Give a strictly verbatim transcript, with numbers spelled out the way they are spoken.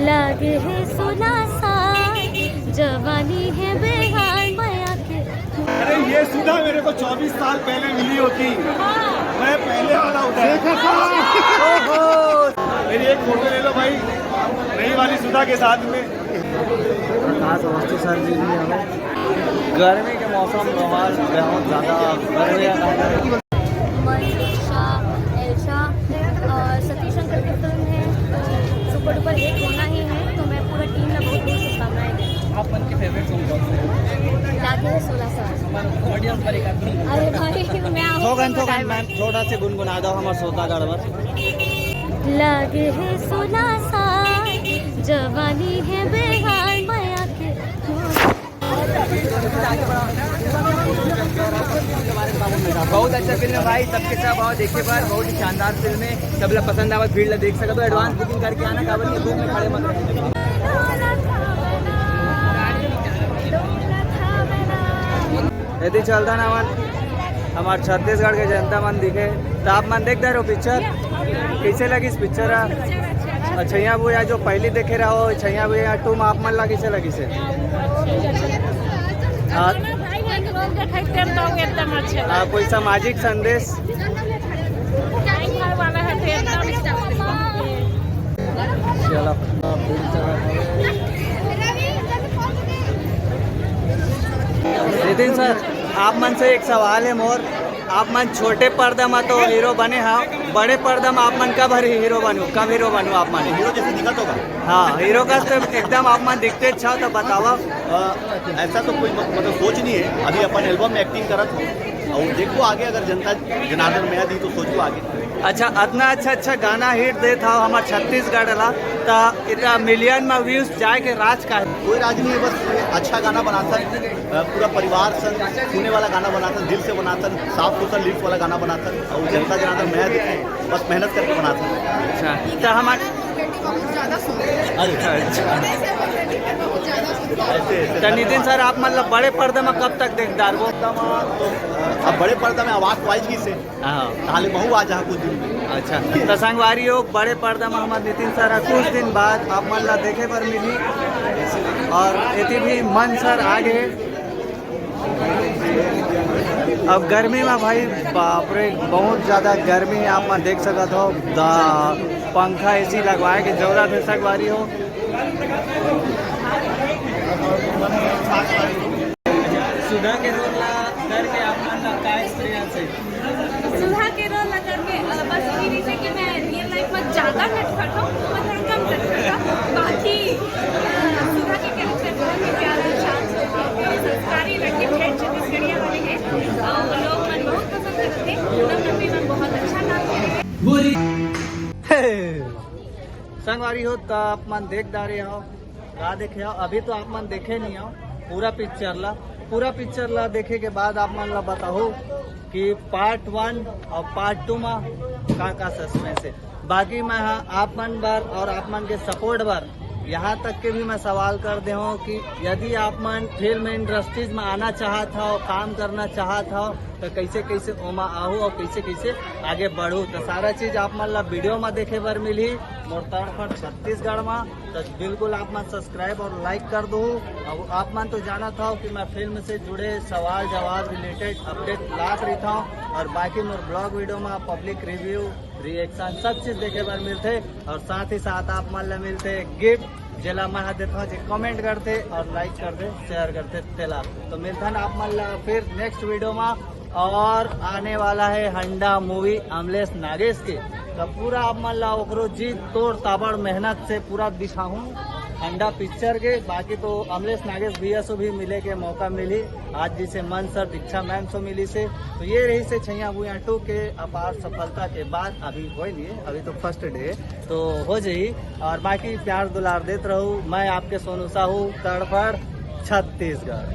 लागे हे सोला साल, जवानी हे बेहाल, मया के। अरे, ये सुधा मेरे को चौबीस साल पहले मिली होती, मैं पहले वाला होता। ओहो, मेरी एक फोटो ले लो भाई, नई वाली सुधा के साथ में। प्रकाश अवस्थी सर जी भी हमें गर्मी के मौसम बहुत, बहुत ज़्यादा गर्मी है। मंजूषा, एल्शा और सतीश अंकल की फिल्म है, तो सुपर डुपर हिट होना ही है। तो मैं पूरा टीम ला बहुत बहुत शुभकामनाएं देती हूँ। आप मन के फेवरेट सॉन्ग कौन से हैं? लागे हे सोला साल। हमारे ऑडियंस पर एक आध अरे भाई, मैं आपको थोकन, थोकन बताए मैम, थोड़ा से गुनगुना दो हमारे श्रोता गण बर। लागे हे सोला साल, जवानी हे बेहाल, मया के। बहुत अच्छा फिल्म है भाई, सबके सब आओ देखे बार, बहुत ही शानदार फिल्म है। सब लोग पसंद आवा, भीड़ ला देख सकते हो, एडवांस बुकिंग करके आना, काबर के धूप में खड़े मत रहो। यदि चलता ना मन, हमार छत्तीसगढ़ के जनता मन दिखे, तो आप मन देख दे रहो पिक्चर, कैसे लगिस पिक्चर? अच्छा, यहाँ वो यहाँ जो पहली देखे रहो, अच्छा, यहाँ वो यहाँ टू में आप मन ला कैसे लगिस हे? हाँ। भाई बहन के रोल देखाई तेल तो एकदम अच्छा। हाँ, कोई सामाजिक संदेश? भाई भाई वाला है तो एकदम। चलो। नितिन सर, आप मन से एक सवाल है मोर, आप मन छोटे पर्दा में तो हीरो बने हा, बड़े पर्दा में आप मन कब हर हीरो बनू, कब हीरो बनू आप मन? हीरो जैसे दिखत होगा। हाँ, हीरो का तो एकदम आप मन दिखते अच्छा हो तो बतावा। अ, ऐसा तो कोई मत-, मतलब सोच नहीं है, अभी अपन एल्बम में एक्टिंग करत हो और देखो आगे अगर जनता जनार्दन मया दी तो सोचो आगे। अच्छा, इतना अच्छा अच्छा गाना हिट देत हव हमार छत्तीसगढ़ ला, त इतना मिलियन में व्यूज जाए के राज का है? कोई राज नहीं है, बस अच्छा गाना बनाथन, अ, पूरा परिवार संग सुने वाला गाना बनाथन, दिल से बनाथन, साफ सुथरा लिरिक्स वाला गाना बनाथन और जनता जनार्दन मया देखे, बस मेहनत करके बनाथन। अच्छा, तो हमार अच्छा, अच्छा। ऐसे, ऐसे तो नितिन सर, आप मतलब बड़े पर्दा में कब तक देख डारबो? तो, अ, अब बड़े पर्दा में आवाज तो आइज गिस हे। हाँ। ताले महू आ जा कुछ दिन में। अच्छा, तो संगवारी हो, बड़े पर्दा में हमार नितिन सर ह कुछ दिन बाद आप मन ला देखे बर मिली। और एती भी मन सर आ गए। अब गर्मी में भाई बाप रे, बहुत ज्यादा गर्मी है, आप मन देख सकत हो। दा-, पंखा एसी लगवाए के जरूरत है संगवारी हो। सुधा के रोल ला करके आप मन ला का एक्सपीरियंस है? सुधा के रोल ला करके, अ, बस ये रहिसे कि मैं रियल लाइफ में ज्यादा नटखट हूँ, मैं थोड़ा कम नटखट हूँ। बाकी, अ, सुधा के कैरेक्टर बहुत ही प्यारा, शांत स्वभाव के, संस्कारी लड़की, ठेठ छत्तीसगढ़िया वाली है। अ, वो लोग मन बहुत पसंद करते हैं। पूनम नबी मैम बहुत अच्छा काम कर रही है। संगवारी हो, त आप मन देख डारे हो, का देखे हो? अभी तो आप मन देखे नहीं हो पूरा पिक्चर ला। पूरा पिक्चर ला देखे के बाद आप मन ला बताहू कि पार्ट वन और पार्ट टू में का का सस्पेंस है। बाकी मैं ह-, आप मन बर और आप मन के सपोर्ट बर यहाँ तक के भी मैं सवाल कर दे हूँ कि यदि आप मन फिल्म इंडस्ट्रीज में आना चाहत हो, काम करना चाहत हो, तो कैसे कैसे ओमा आहू और कैसे कैसे आगे बढ़ू। तो सारा चीज आप मन ला वीडियो में देखे बर मिलही मोर तड़फड़ छत्तीसगढ़ में। तो बिल्कुल आप मन सब्सक्राइब और लाइक कर दो। अब आप मन तो जानत हो कि मैं फिल्म से जुड़े सवाल जवाब रिलेटेड अपडेट लात रहता हूँ, और बाकी मोर ब्लॉग वीडियो में पब्लिक रिव्यू, रिएक्शन सब चीज देखे बर मिलथे। और साथ ही साथ आप मन ला मिलथे गिफ्ट, जेला मैं ह देथव जे कमेंट करथे और लाइक करथे, शेयर करथे तेला। तो मिलथन आप मन ला फिर नेक्स्ट वीडियो में। और आने वाला है हंडा मूवी अमलेश नागेश के, तो पूरा आप मन ला ओकरो जी तोड़ ताबड़ मेहनत से पूरा दिखाहूँ हंडा पिक्चर के। बाकी तो अमलेश नागेश भैया से भी मिले के मौका मिली आज, जिसे मन सर दीक्षा मैम से मिली से। तो ये रहिसे छैया भुइयां टू के अपार सफलता के बाद, अभी होय नहीं है, अभी तो फर्स्ट डे, तो हो जाई। और बाकी प्यार दुलार देत रहू। मैं आपके सोनू साहू, तड़फड़ छत्तीसगढ़।